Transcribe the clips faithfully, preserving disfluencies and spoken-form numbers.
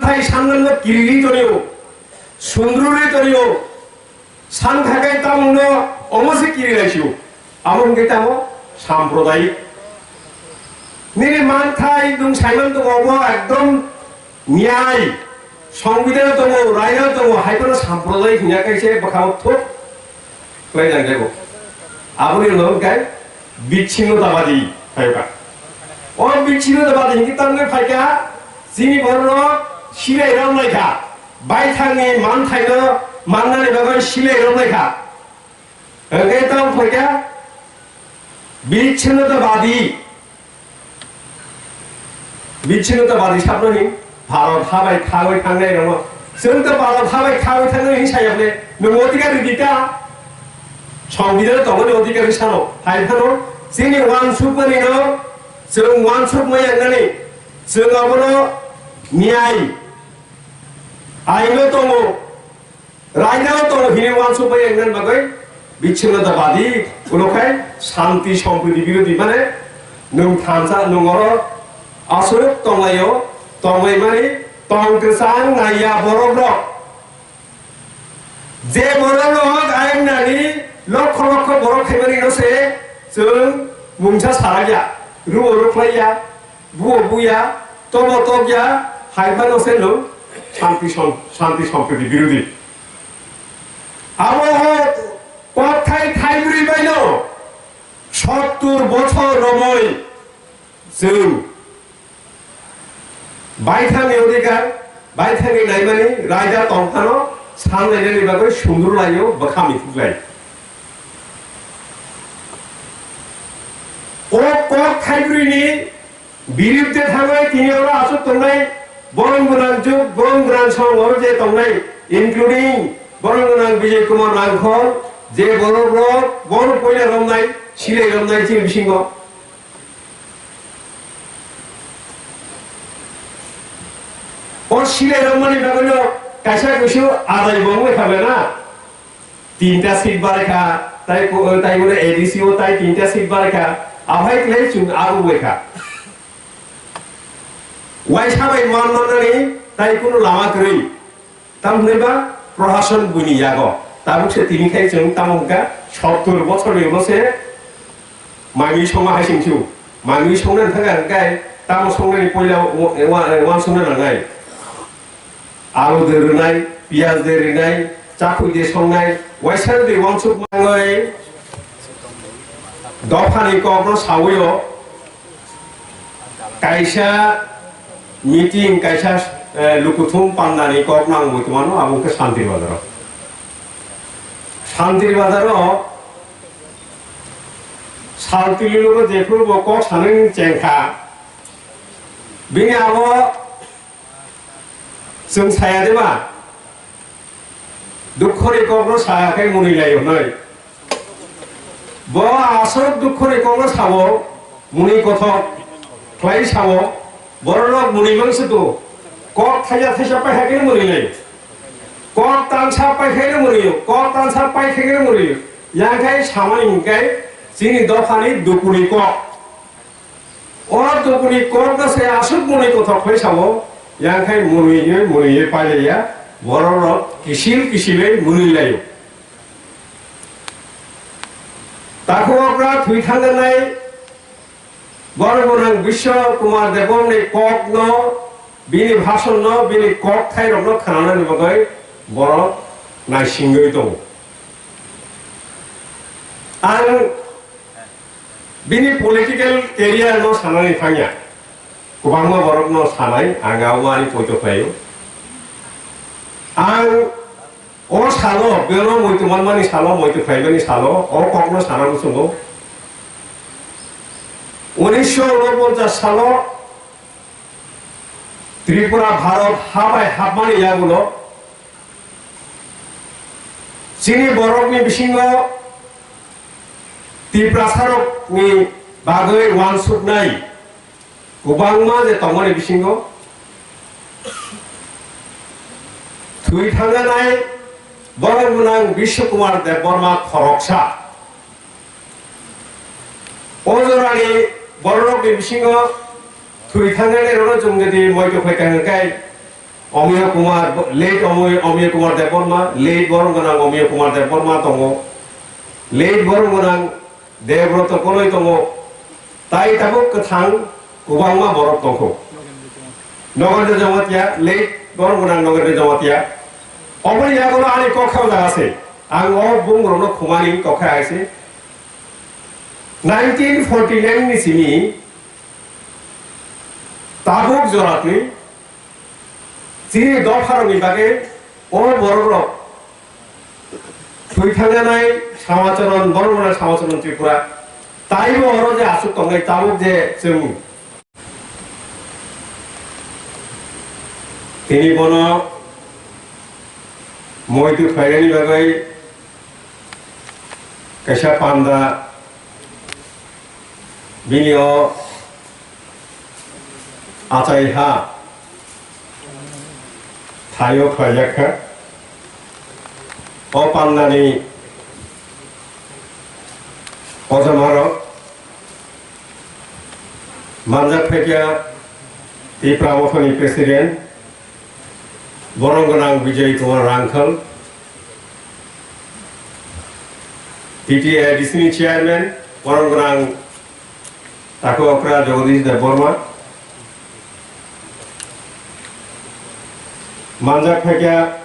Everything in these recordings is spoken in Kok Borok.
Hai sanmano kiriri tonio, sundruri tonio, san khakai tamungno omo se kiri laisio. Amo hwnkhe tamo samprodayik. Nini manthai nwng saiman tongo obo ekdom niyai, songbidano tongo, raino tongo, hai phano samprodayik hwnwi kaisa bwkhao thuk khlai nang jago. Aboni ulo hwnkhe bichhinnotabadi phaikha. O bichhinnotabadi hwnkhe tamni phaikha, chini bororok silai romlaikha, baithangni manthaino mannani bagwi silai romlaikha. Hwnkhe tamo phaikha bichhinnotabadi. Bichhinnotabadi sabno hin Bharat habai khawi thangnai rokno. Chwng to Bharat habai khawi thangnai hin saya bole. Nwng odhikar ridi ta. Songbidhano tongmani odhikar sano. Hai phano chini uansukmani no chwng uansukmaya wngnani. Chwng abono niyai aino tongo. Raida o tongo hini uansukmaya wngna bagwi bichhinnotabadi, ulo khai shanti sompriti birodhi, mane nwng thansa, nwng oro aswk tonglaio, tonglaimani tong kwchang naiya borok rok. Je borok rok ayang nani lokho lokho borok khaimani no se chwng mungsa sarakya, ruo rwkhlaiya. Buo buya, tobo tokya, hai phano se nwng shanti som-, shanti sompriti birodhi. Abo o kokthai thaibrwi baino sottur bochor romwi chwng baithangni odhikar, baithangni naimani raida tongphano sanlainani bagwi sundru laio, bwkha mithiklai. O kok thaibrwini biruddhe thangwi tini oro aswk tongnai borom gwnang juk, borom gwnang song oro je tongnai, including borom gwnang Bijay Kumar Rangkhol, je borok rok bono poila romnai, silai romnai chini bisingo. O silai romani bagwino kaisa kusu adai bo wngwi kha bena. Tinta seat barikha, tai ko-, tai bono A D C o tai tinta seat barikha, ahai klai chwng abo bai kha. Waisa bai man manani tai kuno lama kwrwi. Tamo hwnwi ba prohason buini yago. Tabuk se tini khai chwng tamo hwnkha sottur bochorni ulo se mami songma hai singsu. Mami songna thangkha hwnkhe tamo songnani poila wa-, wa-, wansukna nangnai. Alu de rwnai, piyaj de rwnai, chakhwi de songnai, waisa de wansuk mangwi dophani kokno sawi o kaisa meeting, kaisa, eh, lukuthum pandani kok nangwi tongmano, abo khe Shantir Bazar o. Shantir Bazar o sal twi lugo jephuru bo kok sanani chengkha, bini abo Chwng saya de ba? Dukho ni kok no sa khe mwnwi lai hwnwi. Bo aswk dukho ni kok no sao, mwnwi kothok khlai sao, borok rok mwnwi mang se to. Kok thaisa thaisa pai khe mwnwi lai. Kok tansa pai khe mwnwi, kok tansa pai khe mwnwi. Yang khai samani hwnkhe chini dopha ni dukhu ni kok. O dukuni kokno se aswk mwnwi kothok khlai sao, yang khai mwnwi, mwnwi pailaiya, borok rok kisil kisilwi mwnwi laio. Takhuk okra thwi thangjaknai borok gwnang Biswa Kumar Debbarmani kokno, bini bhasonno, bini kok thairokno khnanani bagwi borok naisingwi tongo. Ang Bini political career no sanani thangya. Kwbangma borok no sanai, ang abo ani poito khlaio. Ang o salo, beno muitu manmani salo, muitu khlaimani salo, o kok no sana muchungo. Unisho unoponchas salo Tripura Bharat habai hapmani yagulo chini borokni bisingo Tiprasarokni bagwi wansuknai kwbangma je tongmani bisingo thwi thangjanai borok gwnang Biswa Kumar Debbarma khoroksa. O jorani bororokni bisingo thwi thangnairokno chwng jodi moito khlai kha hwnkhe, Omiyo Kumar, late Omiyo, Omiyo Kumar Debbarma, late Borom Gwnang Omiyo Kumar Debbarma tongo, late Borom Gwnang Debroto Koloi tongo, tai tabuk kwthang kwbangma borok tongkho. Nogendra Jamatia, late Borom Gwnang Nogendra Jamatia. Oboni yagulo ani kok khao jaga se. Ang o bung rokno khumani kok kha hai se. Nineteen forty nine ni simi tabuk joratwi chini dopharokni bagwi o borok rok thwi thangjanai Samacharan, Borom Gwnang Samacharan Tripura, taibo oro je aswk tongnai tabuk je chwng tini bono moitu khlainani bagwi kaisa panda bini o achai ha thaio khlaijak kha. O pandani kojamarok manjak phaikha Tipra Mothani President, Borom Gwnang Bijoy Kumar Rangkhal, T T A D C ni Chairman, Borom Gwnang Takhuk Okra Jagadish Debbarma, manjak phaikha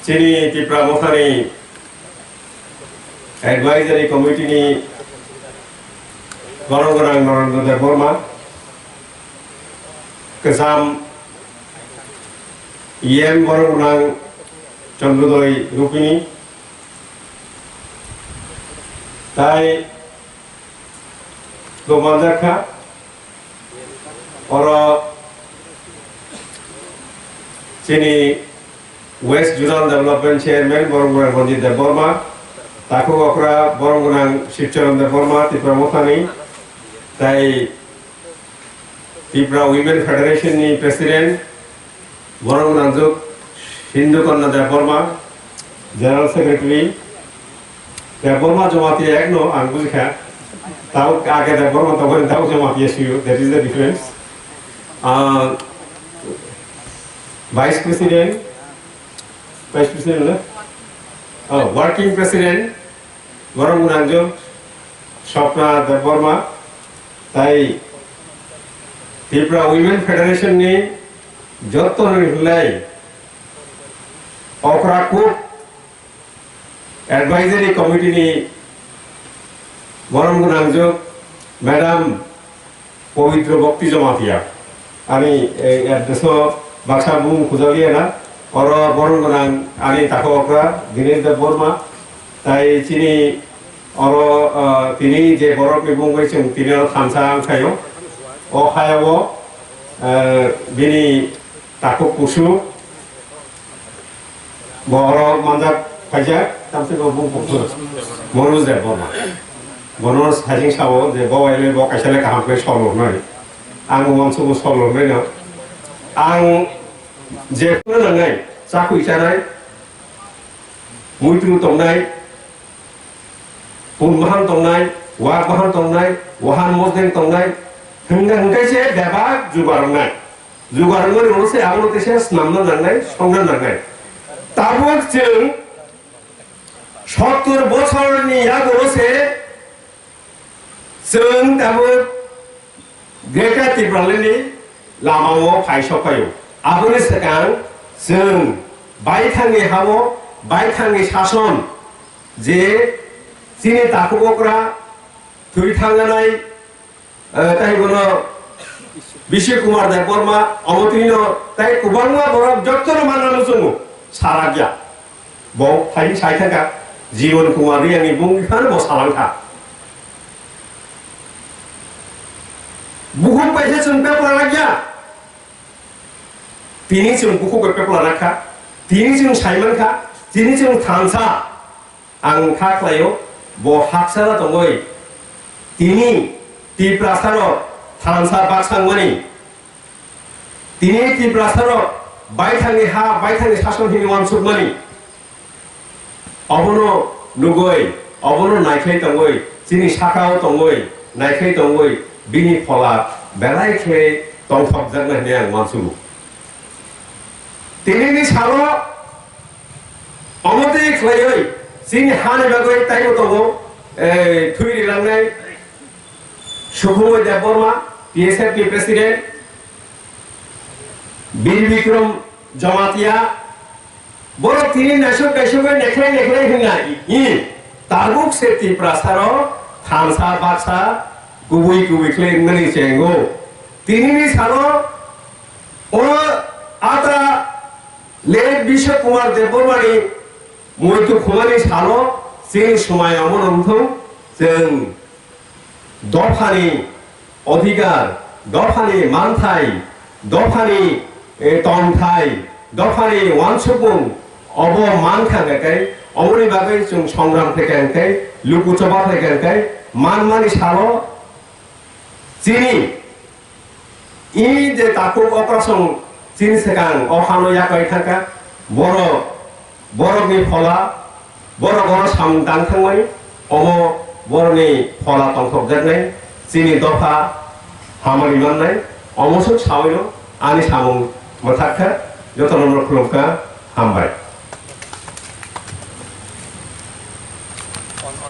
chini Tipra Mothani Advisory Committee ni Borom Gwnang Narendra Debbarma, kwcham E M Borom Gwnang Chandrodoi Rupini, tai bo manjak kha. Oro chini West Zonal Development Chairman Borom Gwnang Ranjit Debbarma, Takhuk Okra Borom Gwnang Shivcharan Debbarma, Tipra Mothani, tai Tipra Women Federation ni President, Borom Gwnangjuk Hindu Kanya Debbarma, General Secretary, Debbarma Jamatia ek no ang bujikha. Tao age Debbarma tongmani tao Jamatia siyo, that is the difference. Ah, Vice President, Vice President na? Oh, Working President, Borom Gwnangjuk Swapna Debbarma, tai Tripura Women Federation ni joto ni hwnlai Okra Kuk Advisory Committee ni Borom Gwnangjuk Madam Pawitra Bhakti Jamatia. Ani, eh, address o baksa bung khujaliya na, oro Borom Gwnang ani Takhuk Okra Dinesh Debbarma, tai chini oro, ah, tini je borok ni bung bai chwng tini oro thansa ang khaio. O haya o, eh, bini Takhuk kusu, bo oro manjak phaijak, tamse bo bung kusu. Manoj Debbarma. Bono sajing sao je bo aile bo kaisa le kaham khe sol rwnai. Ang uansukgo sol rwnai no. Ang je phano nangnai, chakui chanai, muitu tongnai, pun bahan tongnai, wak bahan tongnai, wahan mosdeng tongnai, hwnga hwnkhe se bebak jugar wngnai. Jugar wngmani ulo se abono teisa snamna nangnai, songna nangnai. Tabuk chwng sottor bosorni yagulo se chwng tabuk Greater Tipralandni lamao phai sokphaio. Aboni swkang chwng baithangni hao, baithangni sason je chini Takhuk Okra thwi thangjanai, eh, tai bono Bishnu Kumar Debbarma, omo twino tai kwbangma borok jotono manna muchungo, sarakya. Bo phai sai thangkha, Jiban Kumar Riyani bung phano bo salangkha. Bukhuk bai se chwng pepla rakya. Tini chwng bukhuk bai pepla rakha. Tini chwng sai mankha. Tini chwng thansa. Ang kha khlaio, bo haksala tongoi. Tini Tiprasarok thansa baksangmani. Tini Tiprasarok baithangni ha, baithangni sason hini uansukmani. Obono nugoi, obono naikhlai tongoi, chini sakao tongoi, naikhlai tongoi, bini phola belai khe tongthokjaknai hwnwi ang uansugo. Tinini salo omo twi khlaiwi chini hani bagwi taibo tongo, eh, thwi rilangnai Sukhumoi Debbarma, P S F ni president, Bir Bikram Jamatia, borok tini naisuk naisugwi nekhlai nekhlai hwnna i tabuk se Tiprasarok thansa baksa kubui kubui khlai wngmani chengo. Tinini salo o ata Late Bishop Kumar Debbarmani muitu khumani salo chini swmai omono wngthung, chwng dophani odhikar, dophani manthai, dophani, eh, tongthai, dophani uansukmung obo mankha hwnkhe, oboni bagwi chwng songram khlaikha hwnkhe, luku choba khlaikha hwnkhe, manmani salo chini I je takhuk operation chini swkang o hano yakarwi thangkha, borok, borokni phola, borok oro samung tang thangmani, omo borokni phola tongthokjaknai, chini dopha hamari mannai, omo swk sawino ani samung mwthakha, jotono khulumkha, hambai.